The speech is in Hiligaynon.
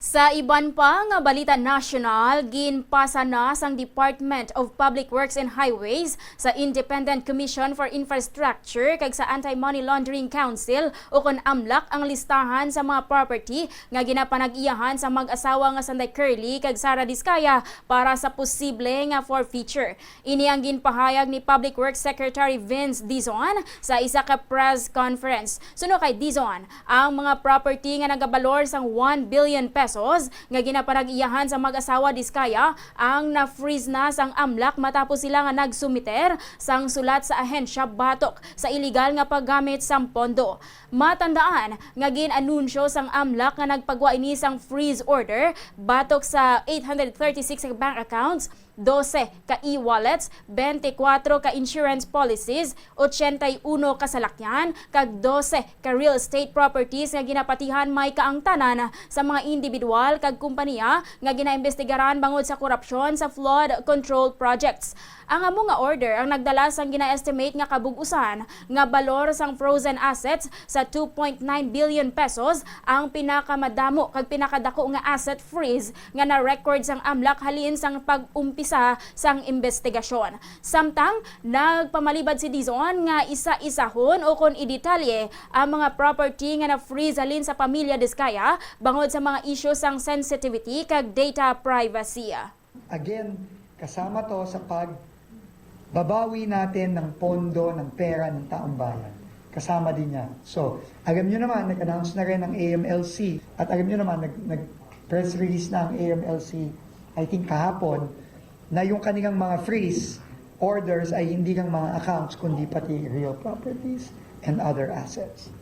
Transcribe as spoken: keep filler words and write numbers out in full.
Sa iban pa nga balita nasyonal, ginpasa na sang Department of Public Works and Highways sa Independent Commission for Infrastructure kag sa Anti-Money Laundering Council, ukon AMLAC, ang listahan sa mga property nga ginapanag-iyahan sa mag-asawa nga Sanday Curly kag Sara Discaya para sa posible nga forfeiture. Ini ang ginpahayag ni Public Works Secretary Vince Dizon sa isa ka press conference. Suno kay Dizon, ang mga property nga nagabalor sang one billion pesos nga ginapanag-iyahan sa mag-asawa Discaya ang na-freeze na sang AMLAC matapos sila nga nagsumiter sang sulat sa ahensya batok sa iligal nga paggamit sang pondo. Matandaan nga gin-anunsyo sang AMLAC nga nagpagwa ini sang freeze order batok sa eight hundred thirty-six bank accounts, dose ka e-wallets, twenty-four ka insurance policies, ochenta y uno ka salakyan, kag dose ka real estate properties nga ginapatihan may kaangtanan sa mga individual kag kompanya nga ginaimbestigaran bangod sa korupsyon sa flood control projects. Ang amo nga order ang nagdala sang gina-estimate nga kabug-usan nga balor sang frozen assets sa two point nine billion pesos, ang pinakamadamo kag pinakadako nga asset freeze nga na-record sang AMLAC halin sang pag-umpisa sang imbestigasyon. Samtang nagpamalibad si Dizon nga isa-isahon ukon idetalye ang mga property nga na-freeze halin sa pamilya Discaya bangod sa mga isyu sang sensitivity kag data privacy. Again, kasama to sa pag babawi natin ng pondo, ng pera ng taong bayan. Kasama din yan. So, alam nyo naman, nag-announce na rin ang A M L C at alam nyo naman, nag, nag press release na ang A M L C, I think kahapon, na yung kanilang mga freeze orders ay hindi lang mga accounts kundi pati real properties and other assets.